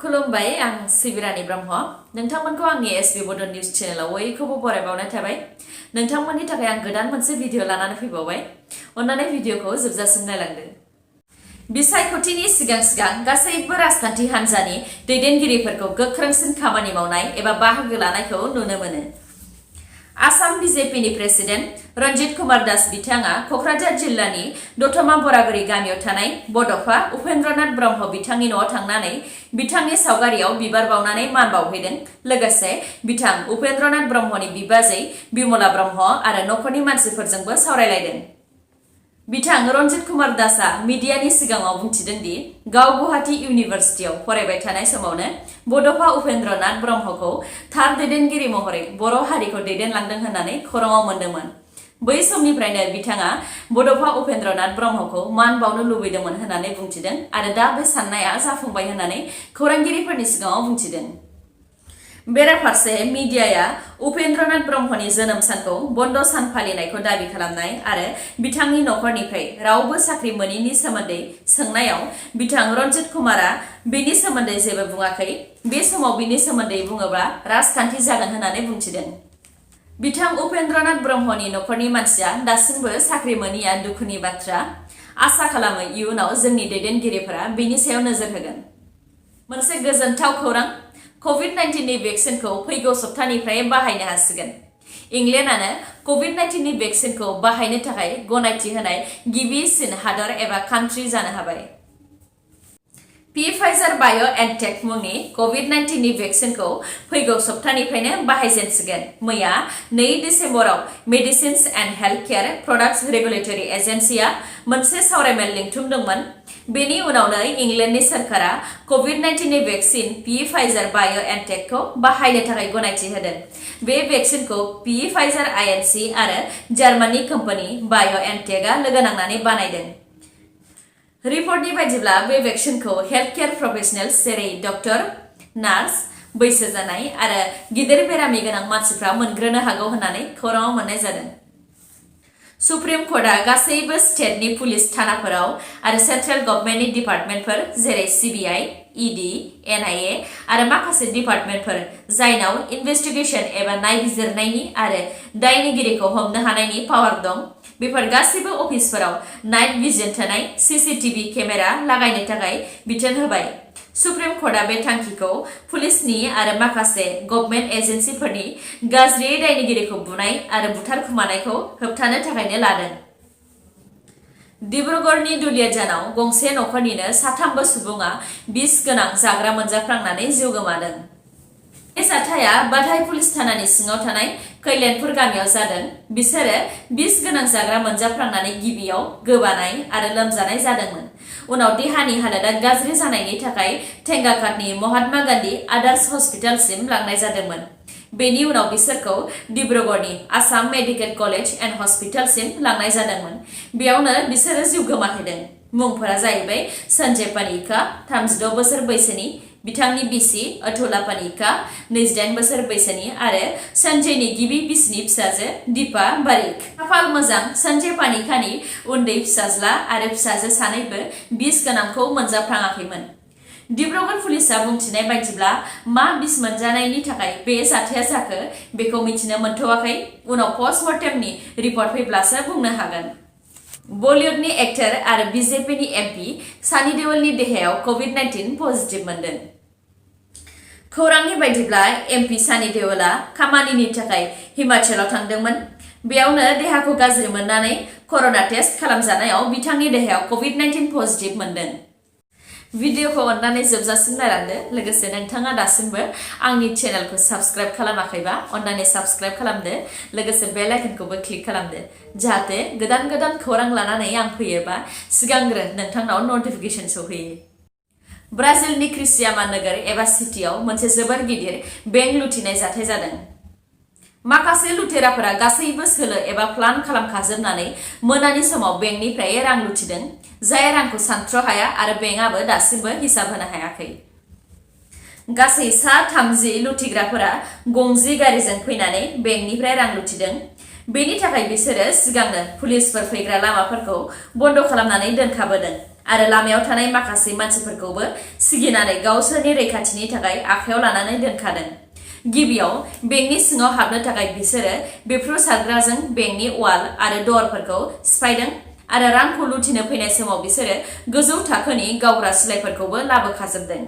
खुलुमबाय आं सिबिरानि ब्रह्म नोंथांमोनखौ आंनि एसबी बड' निउज चेनेलाव बयखौबो बरायबावनाय थाबाय। नोंथांमोननि थाखाय आं गोदान मोनसे भिडिअ लानानै फैबावबाय। अन्नानै भिडिअखौ जोबजासिम नायलांदो। बिसायख'थिनि सिगां सिगां गासैबो राजखान्थि हान्जानि दैदेनगिरिफोरखौ गोख्रोंसिन खामानि मावनाय एबा बाहागो लानायखौ नुनो मोनो। आसाम बीजेपीनि प्रेसिडेन्ट रन्जित कुमार दास बिथाङा क'क्राझार जिल्लानि दतमा बरागुरि गामियाव थानाय बड'फा उपेन्द्रनाथ ब्रह्म बिथांनि न'आव थांनानै बिथांनि सावगारियाव बिबार बावनानै मान बावहैदों। लोगोसे बिथां उपेन्द्रनाथ ब्रह्मनि बिबाजै बिमला ब्रह्म आरो नखरनि मानसिफोरजोंबो सावरायलायदों। बिथां रन्जित कुमार दासआ मिडियानि सिगाङाव बुंथिदों दि गाव गुवाहाटी इउनिभार्सिटियाव फरायबाय थानाय समावनो बड'फा उपेन्द्रनाथ ब्रह्मखौ थार दैदेनगिरि महरै बर' हारिखौ दैदेनलांदों होननानै खौराङाव मोन्दोंमोन। बै समनिफ्रायनो बिथाङा बड'फा उपेन्द्रनाथ ब्रह्मखौ मान बावनो लुबैदोंमोन होननानै बुंथिदों आरो दा बे साननाया जाफुंबाय होननानै खौरांगिरिफोरनि सिगाङाव बुंथिदों। बेराफारसे मिडियाया उपेन्द्रनाथ ब्रह्मनि जोनोम सानखौ बन्द सान फालिनायखौ दाबि खालामनाय आरो बिथांनि नखरनिफ्राय रावबो साख्रि मोनैनि सोमोन्दै सोंनायाव बिथां रन्जित कुमारआ बेनि सोमोन्दै जेबो बुङाखै। बे समाव बिनि सोमोन्दै बुङोब्ला राजखान्थि जागोन होननानै बुंथिदों। बिथां उपेन्द्रनाथ ब्रह्मनि नखरनि मानसिया दासिमबो साख्रि मोनैया दुखुनि बाथ्रा। आसा खालामो इयुनाव जोंनि दैदेनगिरिफोरा बेनि सायाव नोजोर होगोन। मोनसे गोजोनथाव खौरां, कभिड-19नि भेक्सिनखौ फैगौ सप्तानिफ्राय बाहायनो हासिगोन। इंलेन्डआनो कभिड-19नि भेक्सिनखौ बाहायनो थाखाय गनायथि होनाय गिबिसिन हादर एबा कान्ट्रि जानो हाबाय। फाइजार बाय'एनटेक मुंनि कभिड-19नि भेक्सिनखौ फैगौ सप्तानिफ्रायनो बाहायजेनसिगोन। मैया 2 दिसेम्बराव medicines and health care products regulatory एजेन्सिआ मोनसे सावरायमेल लिंथुमदोंमोन। बेनि उनावनो इंलेन्डनि सोरखारा कभिड-19नि भेक्सिन फाइजार बाय'एनटेकखौ बाहायनो थाखाय गनायथि होदों। बे भेक्सिनखौ फाइजार आइएनसि आरो जार्माननि कम्पानि बाय'एनटेकआ लोगो नांनानै बानायदों। रिपर्टनि बायदिब्ला बे भेक्सिनखौ हेल्थ केयार प्रफेशनेल्स जेरै डक्टर, नार्स, बैसो जानाय आरो गिदिर बेरामि गोनां मानसिफ्रा मोनग्रोनो हागौ होननानै खौराङाव मोननाय जादों। सुप्रिम कर्टआ गासैबो स्टेटनि पुलिस थानाफोराव आरो सेन्ट्रेल गभर्नमेन्टनि डिपार्टमेन्टफोर जेरै सिबिआइ, इडि, एनआइए आरो माखासे डिपार्टमेन्टफोर जायनाव इनभेस्टिगेशन एबा नायबिजिरनायनि आरो दायनिगिरिखौ हमनो हानायनि पावार दं, बेफोर गासिबो अफिसफोराव नाइट भिजन थानाय सीसीटीवी केमेरा लागायनो थाखाय बिथोन होबाय। सुप्रिम कर्टआ बे थांखिखौ पुलिसनि आरो माखासे गभर्नमेन्ट एजेन्सिफोरनि गाज्रियै दायनिगिरिखौ बुनाय आरो बुथारखुमानायखौ होबथानो थाखायनो लादों। डिब्रुगड़नि दुलियाजानाव गंसे नखरनिनो साथामबो सुबुङा बिस गोनां जाग्रा मोनजाफ्लांनानै जिउ गोमादों। बे जाथाया बाधाइ पुलिस थानानि सिङाव थानाय कैलानपुर गामियाव जादों। बिसोरो बिस गोनां जाग्रा मोनजाफ्लांनानै गिबियाव गोबानाय आरो लोमजानाय जादोंमोन। उनाव देहानि हालोदा गाज्रि जानायनि थाखाय थेंगाघाटनि महात्मा गान्धी आदार्स हस्पिटालसिम लांनाय जादोंमोन। बेनि उनाव बिसोरखौ डिब्रुगड़नि आसाम मेडिकेल कलेज एन्ड हस्पिटालसिम लांनाय जादोंमोन। बेयावनो बिसोरो जिउ गोमाहैदों। मुंफोरा जाहैबाय सन्जय पानिका, 36 बोसोर बैसोनि, बिथांनि बिसि अतुला पानिका, 28 बोसोर बैसोनि आरो सन्जयनि गिबि बिसिनि फिसाजो दीपा बारिक। खाफाल मोजां, सन्जय पानिकानि उन्दै फिसाज्ला आरो फिसाजो सानैबो बिस गोनांखौ मोनजाफ्लाङाखैमोन। डिब्रुगड़ पुलिसआ बुंथिनाय बायदिब्ला मा बिस मोनजानायनि थाखाय बे जाथाया जाखो बेखौ मिथिनो मोनथ'वाखै। उनाव पस्टमर्टेमनि रिपर्ट फैब्लासो बुंनो हागोन। बलिउडनि एक्टर आरो बीजेपीनि एमपि सानी देओलनि देहायाव कभिड-19 पजिटिभ मोनदों। खौरांनि बायदिब्ला एमपि सानी देओलआ खामानिनि थाखाय हिमाचलाव थांदोंमोन। बेयावनो देहाखौ गाज्रि मोननानै कर'ना टेस्ट खालामजानायाव बिथांनि देहायाव कभिड-19 पजिटिभ मोनदों। भिडिअखौ अननानै जोबजासिम नायलांदो। लोगोसे नोंथाङा दासिमबो आंनि चेनेलखौ साबस्क्राइब खालामाखैबा अननानै साबस्क्राइब खालामदो। लोगोसे बेल आइकनखौबो क्लिक खालामदो जाहाथे गोदान गोदान खौरां लानानै आं फैयोबा सिगांग्रो नोंथांनाव नटिफिकेशन सौहैयो। ब्राजिलनि क्रिसियामा नोगोर एबा सिटियाव मोनसे जोबोर गिदिर बेंक लुथिनाय जाथाय जादों। माखासे लुथेराफोरा गासैबो सोलो एबा प्लान खालामखाजोबनानै मोनानि समाव बेंकनिफ्राय रां लुथिदों, जाय रांखौ सानथ्र' हाया आरो बेंकआबो दासिमबो हिसाब होनो हायाखै। गासै 30 लुथिग्राफोरा गंजि गारिजों फैनानै बेंकनिफ्राय रां लुथिदों। बेनि थाखाय बिसोरो सिगांनो पुलिसफोर फैग्रा लामाफोरखौ बन्द खालामनानै दोनखाबोदों आरो लामायाव थानाय माखासे मानसिफोरखौबो सिगिनानै गावसोरनि रैखाथिनि थाखाय आखायाव लानानै दोनखादों। गिबियाव बेंकनि सिङाव हाबनो थाखाय बिसोरो बेफ्रुसारग्राजों बेंकनि वाल आरो दरफोरखौ सिफायदों आरो रांखौ लुथिनो फैनाय समाव बिसोरो गोजौ थाखोनि गावग्रा सिलाइफोरखौबो लाबोखाजोबदों।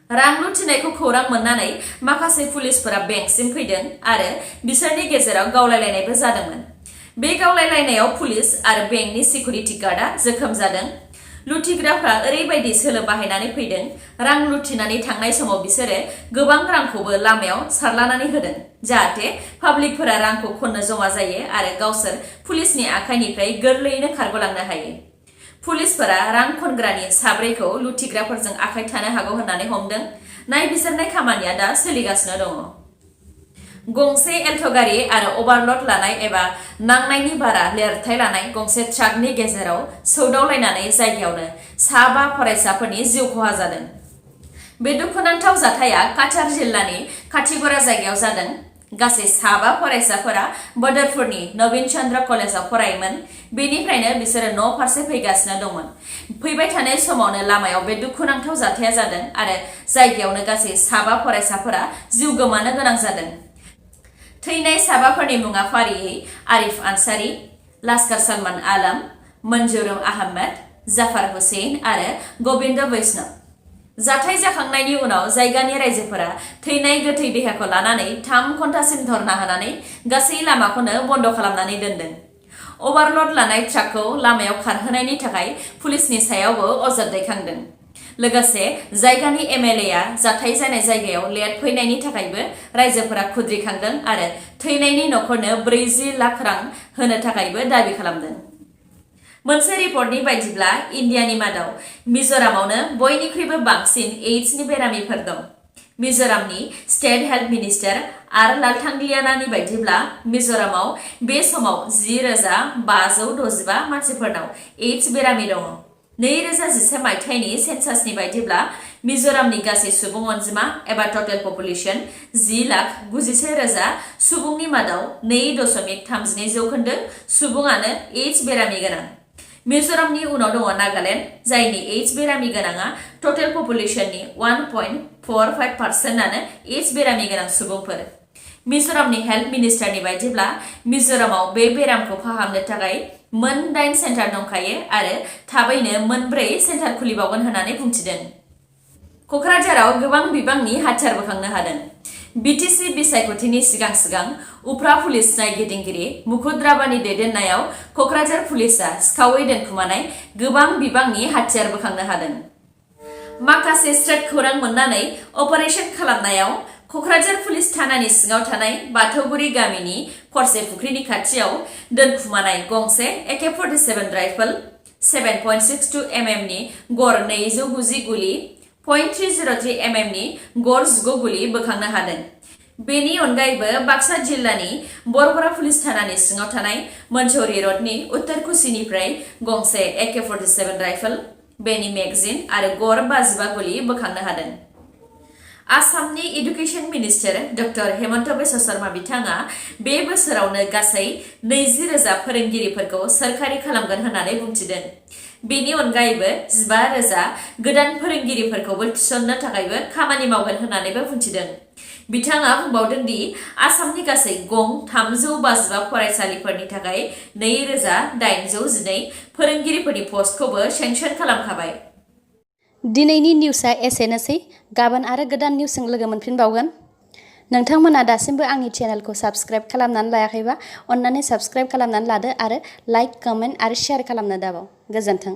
रां लुथिनायखौ खौरां मोननानै माखासे पुलिसफोरा बेंकसिम फैदों आरो बिसोरनि गेजेराव गावलायलायनायबो जादोंमोन। बे गावलायलायनायाव पुलिस आरो बेंकनि सिकिउरिटि गार्डआ जोखोम जादों। लुथिग्राफ्रा ओरैबायदि सोलो बाहायनानै फैदों, रां लुथिनानै थांनाय समाव बिसोरो गोबां रांखौबो लामायाव सारलानानै होदों, जाहाथे पाब्लिकफोरा रांखौ खननो जमा जायो आरो गावसोर पुलिसनि आखाइनिफ्राय गोरलैयैनो खारग'लांनो हायो। पुलिसफोरा रां खनग्रानि साब्रैखौ लुथिग्राफोरजों आखाइ थानो हागौ होननानै हमदों। नायबिजिरनाय खामानिया दा सोलिगासिनो दङ। गंसे एल्ट' गारि आरो अभारल'ड लानाय एबा नांनायनि बारा लिरथाय लानाय गंसे ट्राकनि गेजेराव सौदावलायनानै जायगायावनो 5 फरायसाफोरनि जिउ खहा जादों। बे दुखुनांथाव जाथाया काछार जिल्लानि खाथिगरा जायगायाव जादों। गासै 5 फरायसाफोरा बदरपुरनि नवीन चंद्र कलेजाव फरायोमोन। बेनिफ्रायनो बिसोरो न' फारसे फैगासिनो दंमोन। फैबाय थानाय समावनो लामायाव बे दुखुनांथाव जाथाया जादों आरो जायगायावनो गासै 5 फरायसाफोरा जिउ गोमानो गोनां जादों। थैनाय 5फोरनि मुङा फारियै आरिफ आनसारी, लास्कार सलमान आलम, मंजुरुम आहमेद, जाफर हुसैन आरो गोविंद वैष्णव। जाथाय जाखांनायनि उनाव जायगानि रायजोफोरा थैनाय गोथै देहाखौ लानानै 3 घन्टासिम धर्ना होनानै गासै लामाखौनो बन्द खालामनानै दोनदों। अभारल'ड लानाय ट्राकखौ लामायाव खारहोनायनि थाखाय पुलिसनि सायावबो अजद दैखांदों। लोगोसे जायगानि एमएलएआ जाथाय जानाय जायगायाव लेट फैनायनि थाखायबो रायजोफोरा खुद्रिखांदों आरो थैनायनि नखरनो 40 लाख रां होनो थाखायबो दाबि खालामदों। मोनसे रिपर्टनि बायदिब्ला इन्डियानि मादाव मिजोरामावनो बयनिख्रुइबो बांसिन एड्सनि बेरामिफोर दं। मिजोरामनि स्टेट हेल्थ मिनिस्टार आर लालथांलियानानि बायदिब्ला मिजोरामाव बे समाव 10,565 मानसिफोरनाव एड्स बेरामि दङ। 2011 मायथाइनि सेन्सासनि बायदिब्ला मिजोरामनि गासै सुबुं अनजिमा एबा टटेल पपुलेसन 10,91,000 सुबुंनि मादाव 2.32% सुबुङानो एड्स बेरामि गोनां। मिजोरामनि उनाव दङ नागालेण्ड, जायनि एड्स बेरामि गोनाङा टटेल पपुलेसननि 1.45%आनो एड्स बेरामि गोनां सुबुंफोर। मिजोरामनि हेल्थ मिनिस्टारनि बायदिब्ला मिजोरामाव बे बेरामखौ फाहामनो थाखाय मोन 8 सेन्टार दंखायो आरो थाबैनो मोन 4 सेन्टार खुलिबावगोन होननानै बुंथिदों। कक्राझाराव गोबां बिबांनि हाथियार बोखांनो हादों। बिटिसि बिसायख'थिनि सिगां उफ्रा पुलिस नायगिदिंगिरि मुकुट राभानि दैदेननायाव कक्राझार पुलिसआ सिखावै दोनखुमानाय गोबां बिबांनि हाथियार बोखांनो हादों। माखासे स्ट्रेट खौरां मोननानै अपारेशन खालामनायाव कक्राझार पुलिस थानानि सिङाव थानाय बाथौगुरि गामिनि खरसे फुख्रिनि खाथियाव दोनखुमानाय गंसे AK-47 राइफल, 7.62 mm नि गर 290 गुलि, .303 mm नि गर 19 गुलि बोखांनो हादों। बेनि अनगायैबो बाक्सा जिल्लानि बरबरा पुलिस थानानि सिङाव थानाय मनसौरी रडनि उत्तर कुसिनिफ्राय गंसे AK-47 राइफल, बेनि मेगजिन आरो गर 55 गुलि बोखांनो हादों। आसामनि education minister doctor Hemant Biswa Sharma बिथाङा बे बोसोरावनो गासै 20,000 फोरोंगिरिफोरखौ सोरखारि खालामगोन होननानै बुंथिदों। बेनि अनगायैबो 15,000 गोदान फोरोंगिरिफोरखौबो थिसननो थाखायबो खामानि मावगोन होननानैबो बुंथिदों। बिथाङा बुंबावदों दि आसामनि गासै गं 355 फरायसालिफोरनि थाखाय 2,812 फोरोंगिरिफोरनि पस्टखौबो सेंसन खालामखाबाय। दिनैनि निउसआ एसेनोसै। गाबोन आरो गोदान निउसजों लोगो मोनफिनबावगोन। नोंथांमोना दासिमबो आंनि चेनेलखौ साबस्क्राइब खालामनानै लायाखैबा अन्नानै साबस्क्राइब खालामनानै लादो आरो लाइक, कमेन्ट आरो शेयार खालामनो दाबाव। गोजोन्थों।